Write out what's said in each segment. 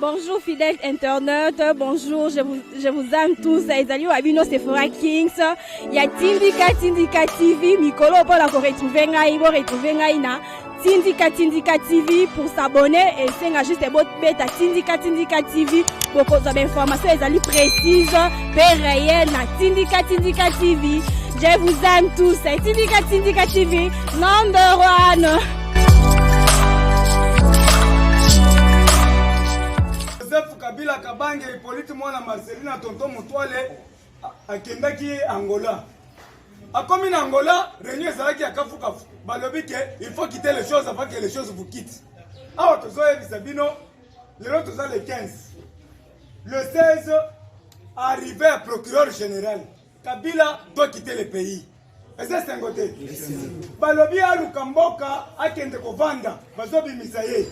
Bonjour fidèles internautes, bonjour, je vous, je vous aime tous. Ezali wa bino Sephora Kings ya Tindika Tindika TV mikolo mpo na ko retrouver ngai, bo retrouver ngai na Tindika Tindika TV pour s'abonner et senga juste bobeta Tindika Tindika TV bokozwa ba information ezali précise pe réelle na Tindika Tindika TV. Je vous aime tous. Tindika Tindika TV number one. Joseph Kabila Kabange Hippolyte mwana Marcelina tonton Mutwale akendaki Angola. Akomi na Angola, réunion ezalaki ya kafukafu. Balobi ke il faut quitter les choses avant que les choses vous quittent. Awa tozoyebisa bino lelo toza le 15. Le 16 arrivé à procureur général Kabila doit quitter le pays. Eza esengo te. Balobi aluka mboka akende kovanda, bazobimisa ye.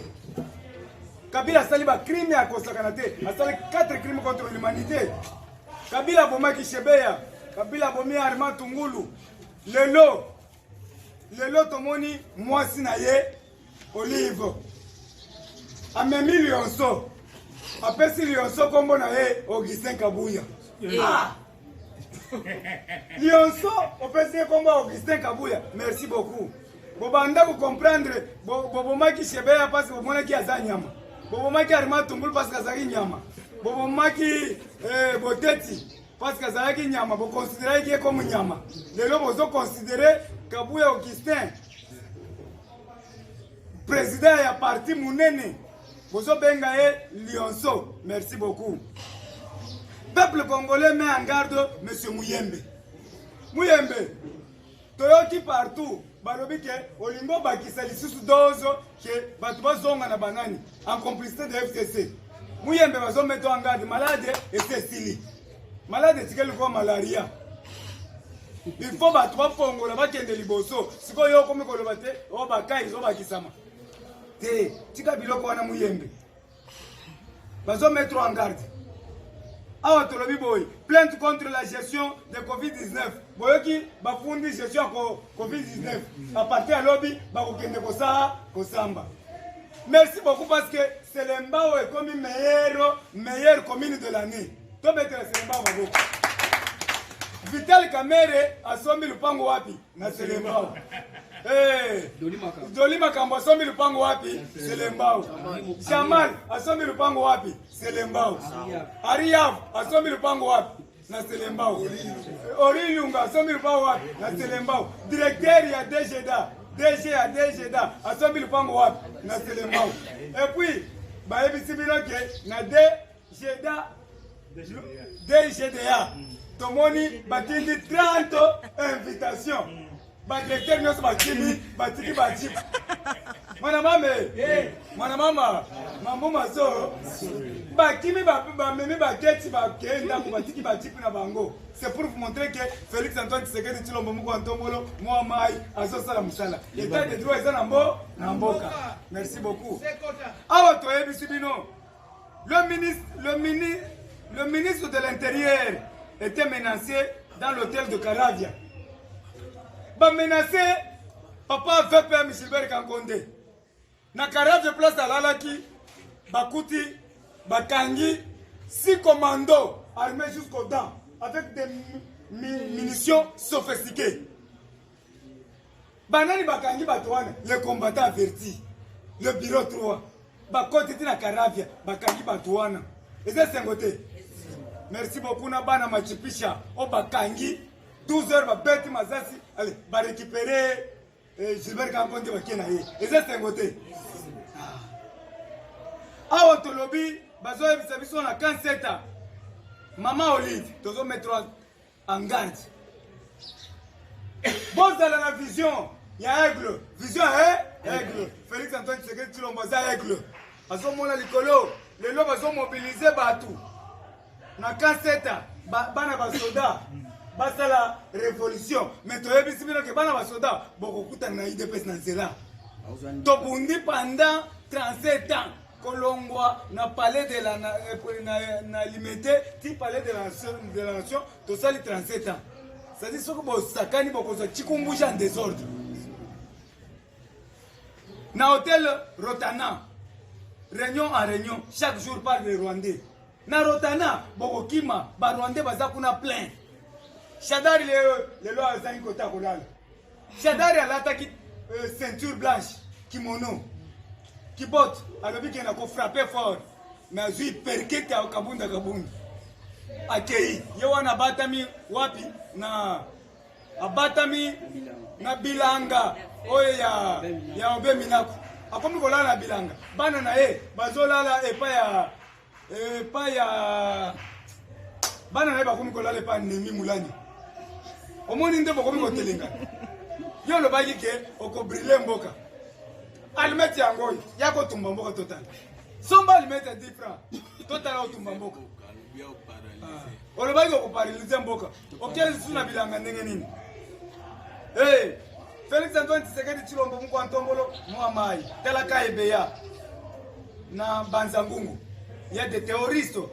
Kabila asali ba crime ya kosakana te, asali 4 crimes contre l'humanité. Kabila abomaki Shebeya, Kabila abomi Armand Tungulu. Lelo lelo tomoni mwasi na ye Olive amemi lionso, apesi lionso kombo na ye Augustin Kabuya. Eh. Ah! Lionso opesi ye kombo Augustin Kabuya. Merci beaucoup. Bobanda ko comprendre bobomaki Shebeya parce bomonaki aza nyama. Bobomaki Armand Tungulu parce azalaki nyama. Bobomaki eh, Boteti parce que azalaki nyama, boconsideraki ye comme nyama. Lelo bozo considérer Kabuya Augustin président ya parti munene bozobenga ye lionso. Merci beaucoup. Peuple congolais met en garde monsieur Muyembe. Muyembe, toyoki partout balobi ke olingi obakisa lisusu dose ke bato bazonga na banani en complicité de FCC. Muyembe bazometo en garde, malade esi esili, malade etikali kowa malaria. Il faut bato bafongola bakende liboso. Sikoyo yo okomi koloba te o bakai ezobakisama te, tika biloko wana Muyembe, bazo mettre en garde. Awa tolobi boye, plainte contre la gestion de Covid-19. Boyoki bafundi gestion ya Covid-19, à partir ya lobi bakokende kosala kosamba. Merci beaucoup parce que Selembao ekomi meilleure meilleure commune de l'année. Tobetela Selembao maboko. Vital Kamerhe asombi lupango wapi? Na Selembao. Hey, Doli Makambo asombi lupango wapi? Selembao. Jamal asombi lupango wapi? Selembao. Ariav asombi lupango wapi? Na Selembao. Ori Lunga asombi lupango wapi? Na Selembao. Directeur ya DGDA, DG ya DGDA asombi lupango wapi? Na Selembao. Et puis bayebisi bino ke na DGDA DGDA tomoni batindi 30 invitation, badirecteur nyonso bakimi, batiki bajipe. Mwana mame, mwana mama mambo maso bakimi, bamemi baketi, bakei ndako, batiki bajipe na bango. C'est pour vous montrer que Félix Antoine Tshisekedi Tshilombo moko Ntombolo mwa mai azosala mosala. État de droit eza na mbo na mboka. Merci beaucoup. Awa toyebisi bino le ministre le ministre le ministre de l'Intérieur était menacé dans l'hôtel de Karavia. Bamenacé papa VPM Gilbert Kankonde na Karavia, place alalaki, bakuti bakangi six commandos armés jusqu'aux dents avec des munitions sophistiquées. Banani bakangi bato wana? Le combattant averti, le bureau 3, bakoti ti na Karavia, bakangi bato wana. Eza esengo te? Merci beaucoup na bana machipisha oyo bakangi 12 heures, babeti masasi, allez, barécupéré eh, Gilbert Kankonde, bakie na ye. Eza esengo te? Awa tolobi bazoyebisa biso na kanseta mama Olive, tozomettre en garde, bozala na vision ya aigle, vision ya aigle. Félix Antoine Tshisekedi Tshilombo aza aigle, azomona likolo. Lelo bazomobilize bato na kanseta, bana basoda basala révolution. Mais toyebisi bino ke bana basoda bokokutana na UDPS na nzela. Tobundi pendant 37 ans, kolongwa na palais de la na, na, na Limete ti palais de la nation, tosali 37 ans. C'est-à-dire soki bosakani, bokozwa chikumbuja en désordre na hôtel Rotana. Réunion en réunion, chaque jour par les Rwandais. Na Rotana, bokokima, ba Rwandais baza kuna plein. Shadari lelo lelo azangi kota kolala. Shadari alataki euh, ceinture blanche, kimono. Kibot alobi ke na ko frapper fort. Mais azui perkete ya kabunda kabunda. Akei, ye wana abatami wapi na abatami na bilanga oyo ya ya obe minaku akomi kolala na bilanga bana na ye bazolala epai ya epai ya bana na ye bakomi kolala epai ya nemi mulani omoni nde bokomi kotelenga yo olobaki ke okobrile mboka alimete yango oyo ya kotumba mboka totala somba alimete ya 10 franc totala otumba mboka ah. Olobaki okoparalyse mboka, okei lisusu na bilanga ndenge nini? Hey, Felix Antoine Tshisekedi Tshilombo mukwa ntombolo mwa mai tala ka ebeya na banza ngungu ya des terroristes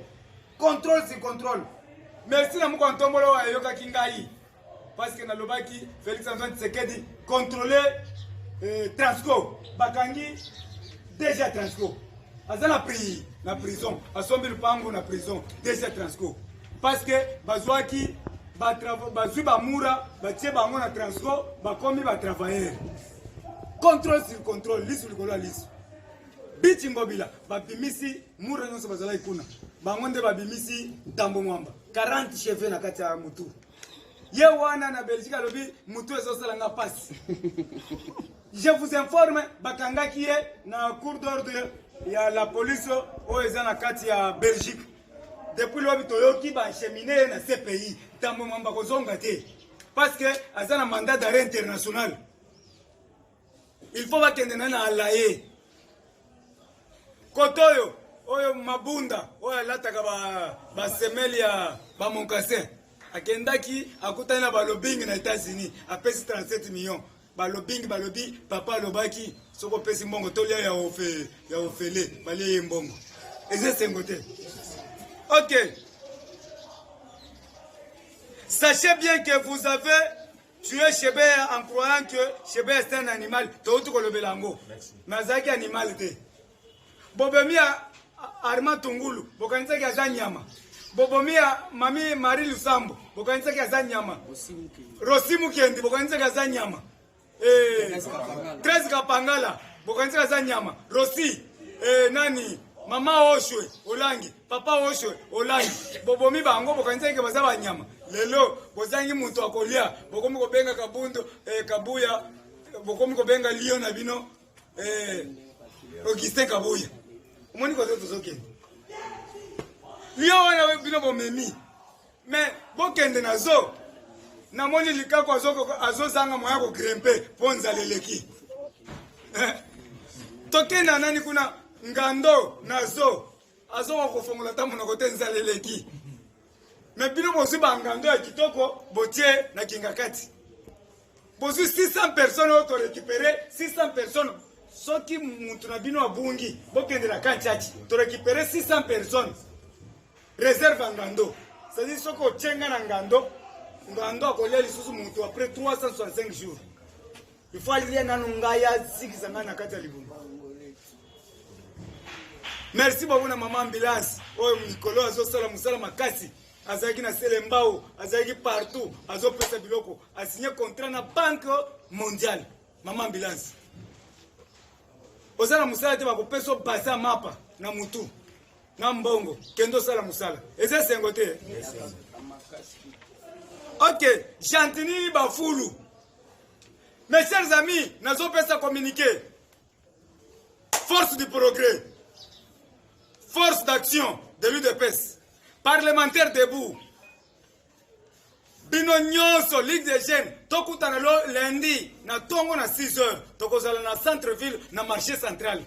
contrôle sur contrôle. Merci na mukwa ntombolo oyo ayokaki ngai parce que nalobaki Felix Antoine Tshisekedi contrôler eh, Transco bakangi déjà Transco aza na prix na prison asombi lupango na prison déjà Transco parce que bazwaki bazwi bamura batie bango na Transco bakomi ba travailleurs contrôle sur contrôle lisu likolo ya lisu bichi ngobila babimisi mura nyonso bazalaki kuna bango nde babimisi ntambo mwamba 40 cheveux na kati ya mutu ye wana na Belgique alobi mutu ezosala nga pasi je vous informe bakangaki ye na cour d'ordre ya la police oyo eza na kati ya Belgique depuis lobi toyoki baachemine ye na CPI ntambo mwamba kozonga te parce que aza na mandat d'arrêt international il faut bakende na na alaye kote oyo oyo mabunda oyo alataka basemeli ba ya bamonkasin akendaki akutani na balobingi na États-Unis apesi 37 millions balobingi balobi papa alobaki soki opesi mbongo tolia ya ofe ya ofele balie ye mbongo eza esengo te ok sachez bien que vous avez tué Chebeya en croyant que Chebeya c'est un animal touti kolobela yango mais azalaki animal te bobomi ya Armand Tungulu bokanisaki aza nyama bobomi ya mami Marie Lusambo bokanisaki aza nyama Rosi Mukendi bokanisaki aza nyama eh, 13 Kapangala bokanisaki aza nyama Rosi eh, nani mama Oshwe Olangi papa Oshwe Olangi bobomi bango bokanisaki ke baza banyama lelo bozangi moto akolia bokomi kobenga Kabundu eh, Kabuya bokomi kobenga lion na bino eh, Augustin Kabuya omoni kote tozokende lion wana bino bomemi mais bokende na zo namoni likaku azozanga moya kogrimpe mpo nzala eleki eh, tokende na nani kuna ngando na zo azoka kofongola ata monoko te nzala eleki me bino bozwi bangando ya kitoko botie na kingakati bozwi 600 personnes oyo torécupere 600 personnes soki mutu na bino abungi bokende na kantiaki torécupere 600 personnes réserve ya ngando c'est-à-dire soki otie nga na ngando ngando akolia lisusu mutu après 365 jours il faut alia nanu ngai asikisa ngai na kati ya libumu merci beaucoup na mama ambulance oyo mikolo azosala mosala makasi azalaki na selembao azalaki partout azopesa biloko asigne contrat na banque mondiale mama ambulance oza na mosala te bakopesa basa mapa na mutu na mbongo kende osala mosala eza esengo te ok gentini bafulu mes chers amis nazopesa communiqué force du progrès force d'action de l'UDPS parlementaire debout bino nyonso ligue des jeunes tokutana lo lundi na ntongo na 6 heures tokozala na centre ville na marché central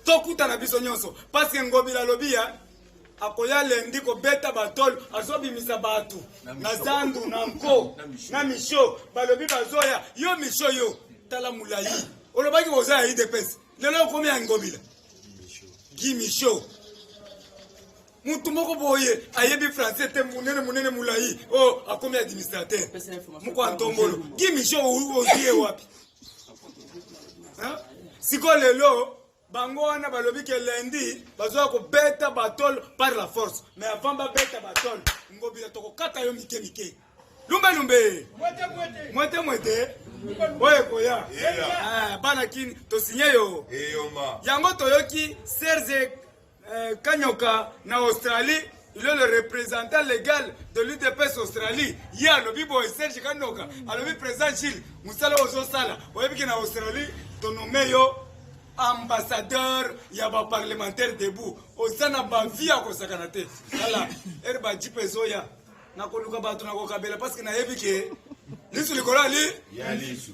tokutana biso nyonso parce que ngobila alobi ya akoya lundi kobeta batole azobimisa bato na zandu na nko na misho balobi bazoya yo misho yo tala molai olobaki koza ya idps lelo okomi ya ngobila gi misho mutu moko boye ayebi français te munene munene molai o oh, akomi administrateur moko ya ntombolo gi misho ozwi ye wapi sikoyo lelo. Bango wana balobi ke lundi bazoya kobeta batole par la force, mais avant babeta batole, Ngobila tokokata yo mike mike. Lumbe lumbe. Mwete mwete. Oyo ekoya. Ah, bana kini tosinye yo. Yango toyoki Serge Kanyoka na Australie, il est le représentant légal de l'UDPS Australie. Ye alobi boye Serge Kanyoka, alobi président Gilles, mosala ozosala, oyebi ke na Australie tonome yo ambassadeur ya ba parlementaire debout, oza na ba vie ya kosakana te. Tala, ere ba jeep ezoya, nakoluka bato nakokabela parce que nayebi ke lisu likolo ali ya lisu.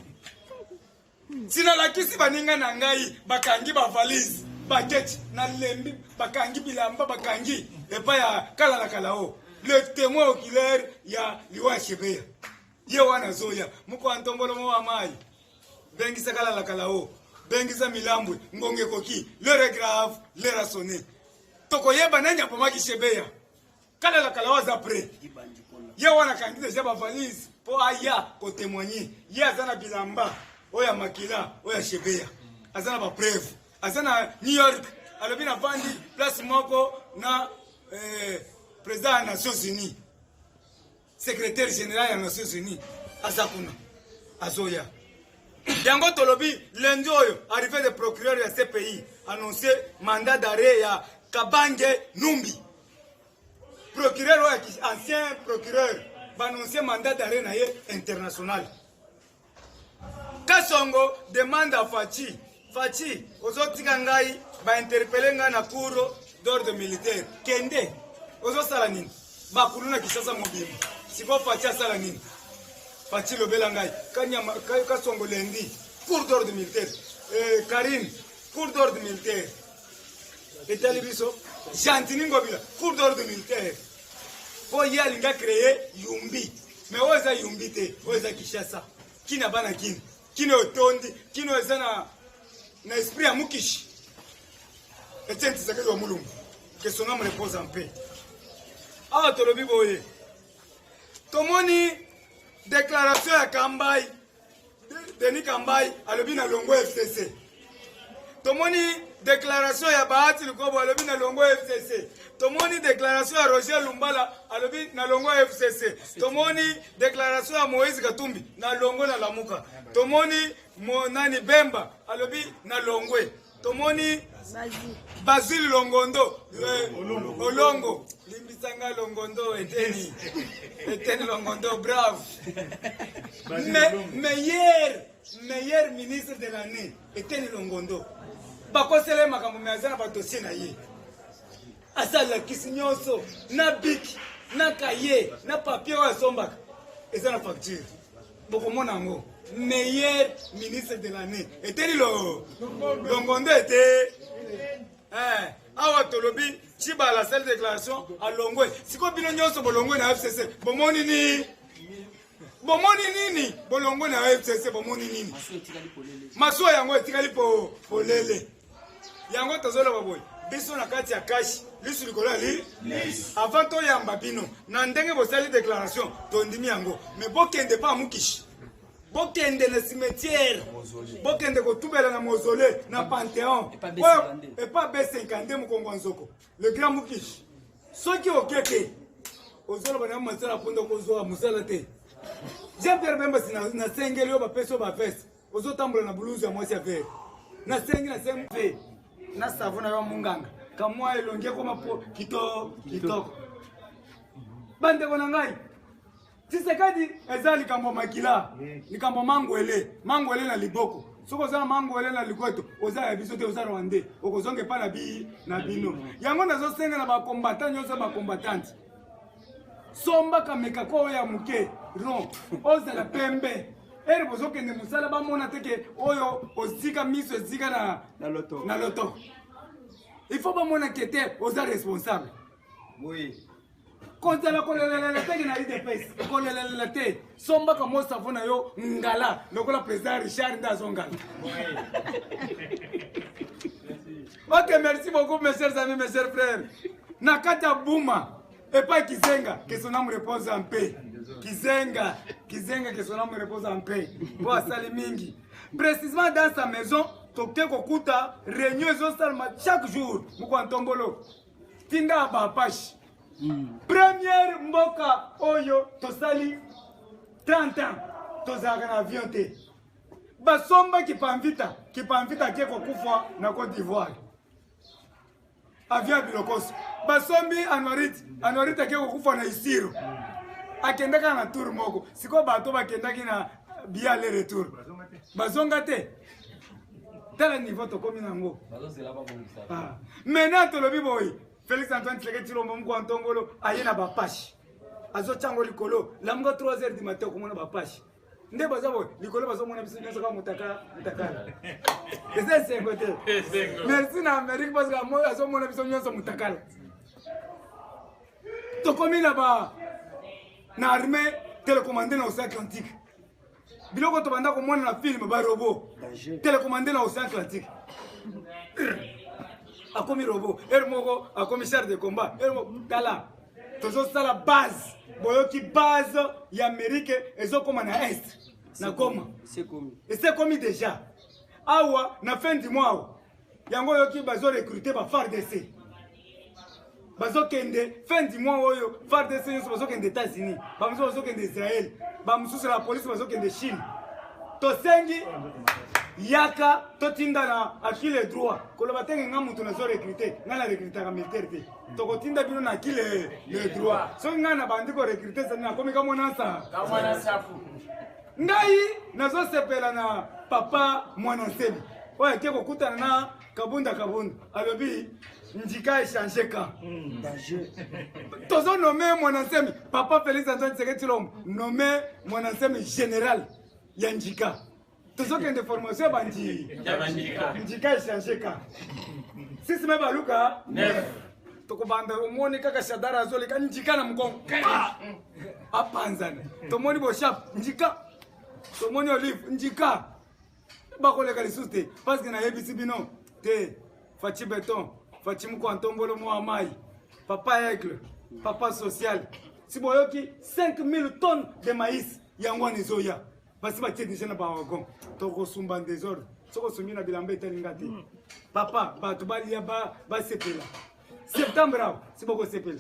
Sinalakisi baninga na ngai bakangi ba valise baketi nalembi bakangi bilamba bakangi epai ya kala na kala o le témoin oculaire ya liwa ya Shebeya ye wana azoya moko ya ntombolo mo wa mai bengisa kala na kala o bengisa milambwe ngonga ekoki l'heure est grave, l'heure a sonné, tokoyeba nani abomaki Shebeya. Kala la kala aza prêt. Ye wana akangi deja ba valise po aya ko témoigner. Ye aza na bilamba oyo ya makila oyo ya Shebeya. Aza na ba preuve. Aza na New York. Alobi na vandi place moko na président ya Nations Unies. Secrétaire général ya Nations Unies aza kuna. Azoya. Yango tolobi lundi oyo arrivée de procureur ya CPI annoncé mandat d'arrêt ya Kabange Numbi. Procureur oyo ancien procureur ba annoncer mandat d'arrêt na ye international. Kasongo demande à Fatshi, Fatshi ozotika ngai ba interpeller ngai na cour d'ordre militaire. Kende ozosala nini? Bakulu na Kinshasa mobimba. Siko Fatshi asala nini? Fatshi lobela ngai kanyama Kasongo lundi cour d'ordre militaire. Karine cour d'ordre militaire. Etali biso Gentiny Ngobila cour d'ordre militaire. Po ye alinga créer Yumbi. Mais oyo eza Yumbi te, oyo eza Kinshasa. Kina bana kini. Kino otondi, kino eza na esprit ya Mukishi. Etienne Tshisekedi wa Mulumba. Que son âme repose en paix. Awa tolobi boye. Tomoni déclaration ya Kambayi. Denis Kambayi alobi na longo FCC. Tomoni déclaration ya Bahati Lukobo alobi na longo FCC. Tomoni déclaration ya Roger Lumbala alobi na longo FCC. Tomoni déclaration ya Moïse Katumbi na longo na Lamuka. Tomoni Nani Bemba alobi na longwe. Tomoni Basile Longondo, Olongo, limbisanga Longondo eteni. Eteni Longondo, bravo. Mais, meilleur ministre de l'année, Eteni Longondo. Bakosele makambo me aza na ba dossier na ye. Asalakisi nyonso na bic na cahier na papier oyo asombaka eza na facture. Bokomona yango meilleur ministre de l'année Eteni lo Longondo ete awa tolobi Tshibala asali déclaration alongwe. Sikoyo bino nyonso bolongwe na FCC, bomoni nini? Bomoni nini? Bolongwe na FCC, bomoni nini? Masuwa yango etikali po polele. Yango tozoloba boye, biso na kati ya kashi lisu likolo ya li avant toyamba bino na ndenge bosali déclaration, tondimi yango, mais bokende pa Mukishi, bokende na cimetière, bokende kotubela na mausolée na panthéon epa B52 mokongo ya nzoko, le grand Mukishi. Soki oke te, ozoloba na mosala mponda kozwa mosala te. Jean Pierre Bemba, nasengeli oyo bapesi oyo baveste, ozotambola na blouse ya mwasi ya vert. Nasengi nasengi na savon na yo munganga kamwa elongi ekoma po kitoko. Bandeko na ngai, Tshisekedi eza likambo makila, likambo mangwele, mangwele na liboko. Soki oza na mangwele na likweto, oza ya biso te, oza rwandais, okozonga epai na bi na bino. Yango nazosenga na bacombattant nyonso, bacombattante, somba kameka ko oyo ya moke rond, ozala pembe. Ere bozokende mosala, bamona te ke oyo ozika miso ezika na loto. Na loto. Il faut bamona ke te oza responsable. Oui. Kozala kolelelela teke na UDPS, kolelelela te. Sombaka mo savon na yo ngala lokola président Richard nde azongala. Ok, merci beaucoup, mes chers amis, mes chers frères. Na kati ya Buma epai Kizenga, que son âme repose en paix. Kizenga, Kizenga, que son âme repose en paix, po asali mingi, précisément dans sa maison. Toke kokuta réunion ezosalema chaque jour mokwa ntombolo tinda ya baapache. Première mboka oyo tosali 30 ans tozalaka na avion te. Basomba Kipamvita, Kipamvita ake kokufa na Côte d'Ivoire. Avion ya bilokoso. Basombi Anuarite, Anuarite ake kokufa na Isiro. Akendaka na tour moko. Sikoyo bato bakendaki na billet aller retour. Bazonga te. Tala niveau tokomi nango. Ah. Maintenant tolobi boye, Félix Antoine Tshisekedi Tshilombo moko Ntongolo aye na bapashi. Azotyango likolo, lamuka 3 heures du matin okomona bapashi. Nde baza boye likolo bazomona biso nyonso kaka motaka mutakala. Eza esengo te. Merci na Amérique parce que moyo azomona biso nyonso mutakala. Tokomi na ba na armée télécommandée na océan Atlantique. Biloko tobanda komona na film ba robot télécommandé na océan Atlantique. Akomi robot, heure moko akomi char de combat, heure moko tala. Tozosala base, boyoki base ya Amérique ezokoma na est na Goma. Esekomi déjà. Awa na fin du mois awa. Yango oyoki bazo recruter ba FARDC. Bazokende fin du mois oyo FARDC nyonso bazokende États-Unis, ba mosusu bazokende Israël, ba mosusu la police bazokende Chine. Tosengi yaka totinda na akile droit koloba tenge nga mutu nazo recruter, nga na recrutaka militaire te. Tokotinda bino na akile le droit. Soki nga na bandi ko recruter sani nakomi ka mwana nsa. Ka mwana safu. Ngai nazosepela na papa mwana nsemi oyo ake kokutana na Kabunda Kabunda alobi ndika échange ka. Tozo nommé mwana nsemi papa Félix Antoine Tshisekedi Tshilombo nommé mwana nsemi général ya ndika. Tozokende formation ya bandi. Ya bandika. Ndika échange ka. Sisi me baluka 9. Tokobanda omoni kaka Shadara azoleka ndika na mokongo. Apanzana. Tomoni boshap ndika. Tomoni olive ndika. Bakoleka lisusu te parce que nayebisi bino te Fatshi Beton, Fatshi Mukwa Ntombolo mwa mai, papa aigle, papa social. Si boyoki 5000 tonnes de maïs yango wana ezoya. Basi batie déjà na ba wagon. Tokosumba en désordre. Soko osumbi na bilamba etalinga te. Papa, bato balia basepela. Septembre awa, si bokosepela.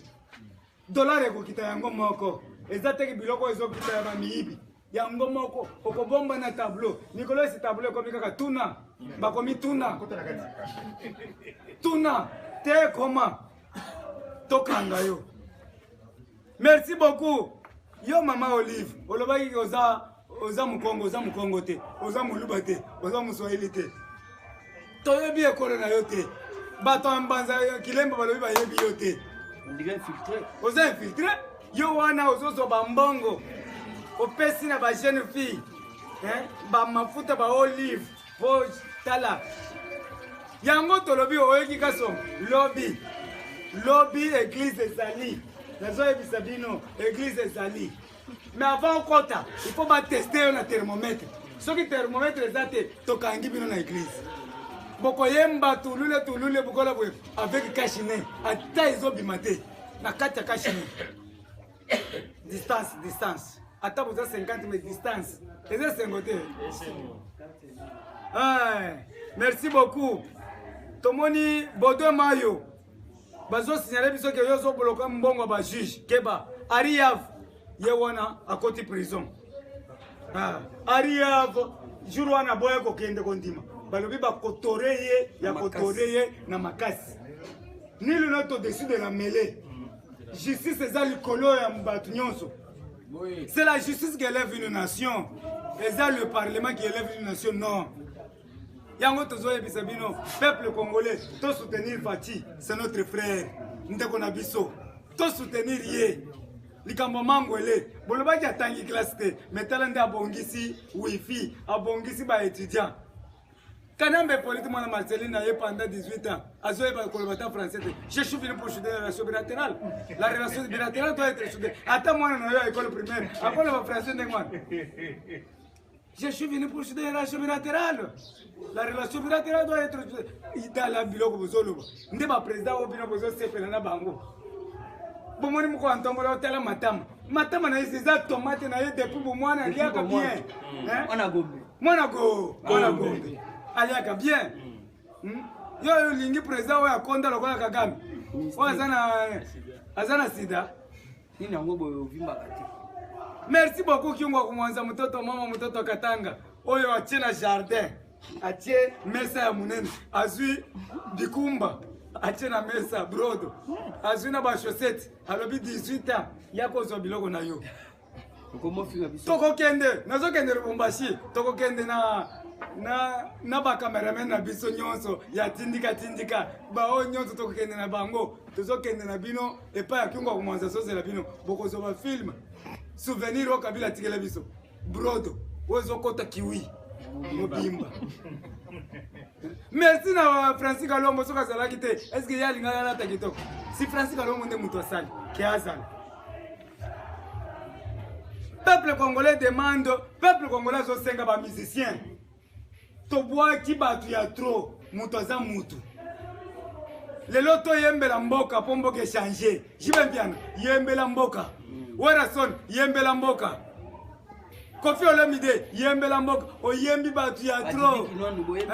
Dollar ekokita yango moko. Eza teke biloko ezokita ya bamiyibi. Yango moko okobomba na tableau. Mikolo esi tableau ekomi kaka tuna. Bakomi tuna. Tuna te koma. Tokanga yo. Merci beaucoup. Yo mama Olive, olobaki oza Mukongo, oza Mukongo te, oza Moluba te, oza Muswahili te. Toyebi ekolo na yo te. Bato ya Mbanza ya Kilemba balobi bayebi yo te. On dirait infiltré. Oza infiltré? Yo wana ozozwa ba mbongo. Opesi na ba jeune fille. Hein? Ba mafuta ba olive. Po tala. Yango tolobi oyoki kaso lobi. Lobi église ezali. Nazoyebisa bino église ezali. Mais avant okota, il faut ba tester yo na thermomètre. Soki thermomètre eza te, tokangi bino na église. Bokoyemba tulule tulule bukola boye avec cache-nez. Ata ezobima te na kati ya cache-nez. Distance, distance. Ata boza 50 mais distance. Eza sengo te. Ah, merci beaucoup. Tomoni Baudouin Mayo. Bazo signaler biso ke yo zo bloquer mbongo ba juge. Keba Ariav ye wana akoti prison. Ah, Ariav jour wana boya kokende kondima. Balobi ba kotore ye ya kotore ye na makasi. Nul n'est au-dessus de la mêlée. Justice eza likolo ya bato nyonso. C'est la justice qui élève une nation. Eza le parlement qui élève une nation, non. Yango tozoyebisa bino, peuple congolais, to soutenir Fatshi, c'est notre frère. Ndeko na biso, to soutenir ye. Likambo mangwele, bolobaki atangi classe te, mais tala nde abongisi wifi, abongisi ba étudiants. Kanambe Hippolyte mwana Marceline na ye pendant 18 ans, azoyeba koloba ta français te. Je suis venu pour souder la relation bilatérale. La relation bilatérale doit être soudée. Ata mwana na yo ya école primaire, akoloba français ndenge wana. Je suis venu pour souder la relation bilatérale. La relation bilatérale doit être soudée. Itala biloko bozoloba. Nde ba président oyo bino bozosepela na bango. Bomoni moko ya ntongo otala matama. Matama na ye eza tomate na ye depuis bomwana aliaka bien. Hein? Mwana gombe. Mwana go, mwana gombe. Aliaka bien. Yo olingi président oyo akonda lokola Kagame, oyo aza na sida. Nini yango boye ovimbaka te? Merci beaucoup Kyungwa Kumwanza, mtoto mama, mtoto Katanga, oyo atie na jardin, atie mesa ya monene, azwi bikumba atie na mesa, brodo azwi na bachaussette, alobi 18 ans ya kozwa biloko na yo. Okomofinga biso. Tokokende, nazokende Lubumbashi, tokokende na bacameraman na biso nyonso ya tindika tindika, bao nyonso tokokende na bango, tozokende na bino epai ya Kyungwa Kumwanza, sozela bino bokozwa bafilm souvenir oyo Kabila atikela biso, brodo oyo ezokota kiwi mobimba. Merci na Francis Kalombo, soki azalaki te, est-ce que ye alingaki alata kitoko? Si Francis Kalombo nde moto asali ke azala. Peuple congolais demande, peuple congolais azosenga ba musicien. Tobwaki bato ya trop, moto aza mutu. Lelo toyembela mboka mpo mboka echange. JB Mpiana, yembela mboka. Werrason, yembela mboka. Koffi Olomide, yembela mboka. Oyembi bato ya trop. Hein?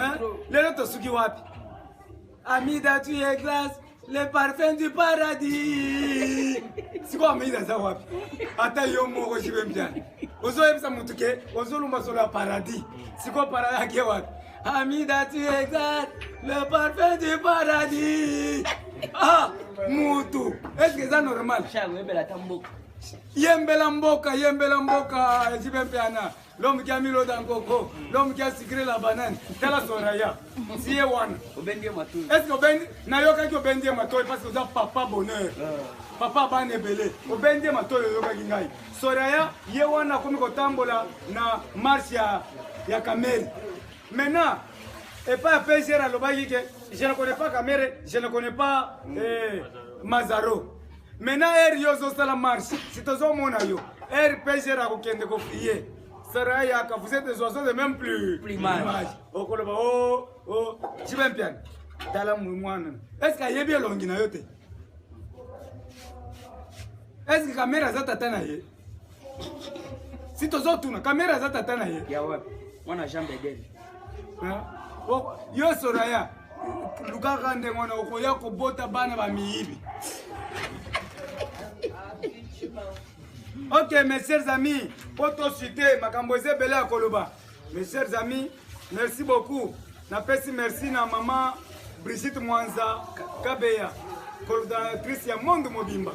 Lelo tosuki wapi? Amida, tu es glace, le parfum du paradis. Sikoyo Amida aza wapi? Ata yo moko JB Mpiana. Ozoyebisa motu ke ozolumba solo ya paradis. Sikoyo paradis ake wapi? Amida, tu es glace, le parfum du paradis. Ah, mutu, est-ce que c'est normal? Yembela mboka, yembela mboka, JB Mpiana. L'homme qui a mis l'eau dans le coco, l'homme qui a sucré la banane, tala Soraya, si ye wana. Obendi ye matoi. Est-ce que obendi, nayokaki obendi ye matoi parce que oza papa bonheur. Papa bana ebele, obendi ye matoi oyokaki ngai. Soraya, ye wana akomi kotambola na marche ya Kamere. Maintenant, et pas PGR alobaki que je ne connais pas Kamere, je ne connais pas Mazaro. Maintenant, R yo ozosala marche, si tozomona yo, R PGR akokende kofie. Soraya, vous êtes des oiseaux de même plus plumage. Okoloba, oh, oh, JB Mpiana. Tala mwana. Est-ce que ayebi elongi na yo te? Est-ce que Kamere aza tata na ye? Si tozotuna, Kamere aza tata na ye. Ya wapi? Mwana Jean Bedel. Hein? Oh, yo Soraya, lukaka ndenge wana okoya kobota bana ba miyibi. Ok, mes chers amis, po tosute makambo eza ebele ya koloba. Mes chers amis, merci beaucoup. Napesi merci na mama Brigitte Mwanza Kabeya, coordonnatrice ya monde mobimba.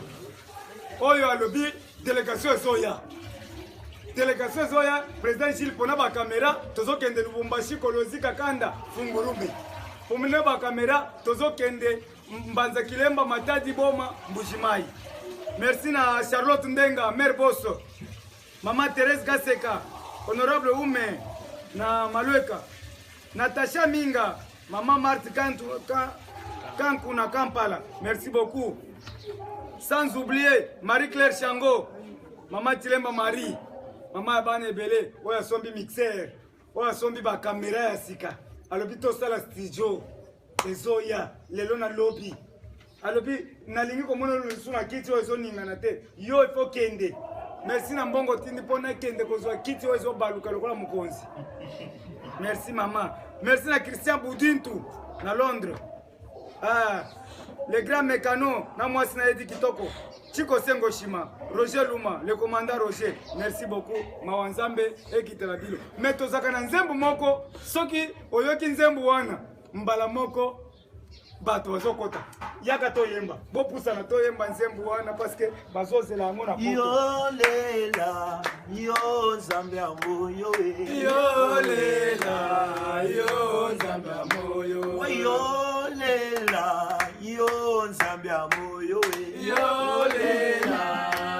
Oyo alobi délégation ezoya. Délégation ezoya, président Gilles pona ba caméra, tozokende Lubumbashi, Kolwezi, Kakanda, Fungurume. Pona ba caméra, tozokende Mbanza Kilemba, Matadi, Boma, Mbujimayi. Merci na Charlotte Ndenga, mère Bosso, Maman Thérèse Gaseka, honorable Oume na Malueka, Natacha Minga, Maman Marthe Kanku na Kampala. Merci beaucoup. Sans oublier Marie-Claire Chango, Maman Tilemba Marie, Maman Abane Ebele, oyo asombi mixer, oyo asombi ba caméra ya sika. Alobi tosala studio ezoya lelo na lobi. Alobi nalingi komona lisusu na kiti oyo ezoningana te, yo il faut kende. Merci na mbongo tindi mpo nakende kozwa kiti oyo ezobaluka lokola mokonzi. Merci mama. Merci na Christian Boudintu na Londres. Ah, le grand mécano na mwasi na yedi kitoko. Chico Sengo Shima, Roger Luma, le commandant Roger. Merci beaucoup. Mawa Nzambe ekitela bino. Mais tozaka na nzembo moko, soki oyoki nzembo wana mbala moko bato bazokota. Yaka toyemba, bopusana toyemba nzembo wana parce que bazozela yango na poto. Yolela, yo Nzambe ya moyo e. Yolela, yo Nzambe ya moyo. Yolela, yo Nzambe ya moyo e. Yolela,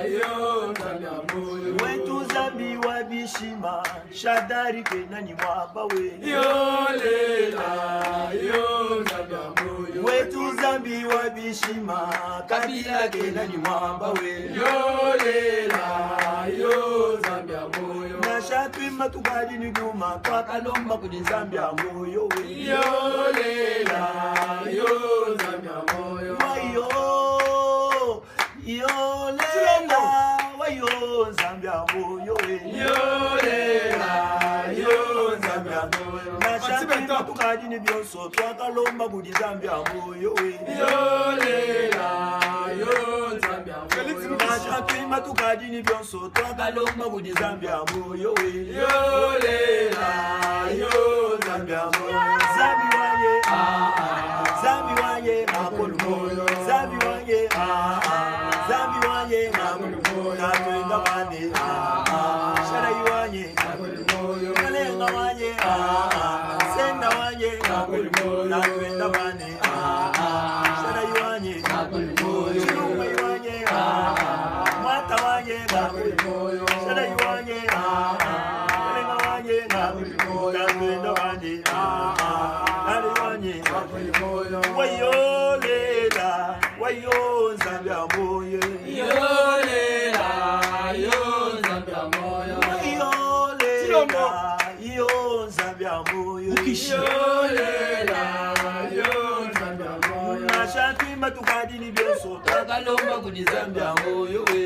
yo Nzambe ya moyo. Wetu Nzambi wa bishima, Shadari kenani mwaba we. Yolela, yo Nzambe ya moyo. Wetu Nzambi wa bishima, Kabila kenani mwaba we. Yolela, yo Nzambe ya moyo. Nashatwi matukali ni nyuma, twakalomba kuli Nzambe ya moyo we. Yolela, yo Nzambe ya moyo. Wayo, yolela, wayo Nzambe ya moyo we. Yolela, yo Nzambe ya moyo. Nashatwi matukali tukadini byonso twakalomba kudi nzambi ya moyo we Félix Mukishi. Nansha twimba tukadini byonso twakalomba kudi nzambi ya moyo we Nzambi ya moyo. Nzambi wanye Nzambi wanye makolo moyo Nzambi wanye Nzambi wanye makolo moyo Tatwenga bane Shara iwanye Kalenga wanye Senda wanye Tatwenga bane Shara iwanye Chilumba iwanye Mwata wanye Shara iwanye Kalenga wanye Tatwenga bane Shara iwanye Wayolela Wayo Nzambi ya moyo Wayolela Yo Nzambi ya moyo Nasha twimba tukadini byonso Twakalomba kudi Nzambi ya moyo we.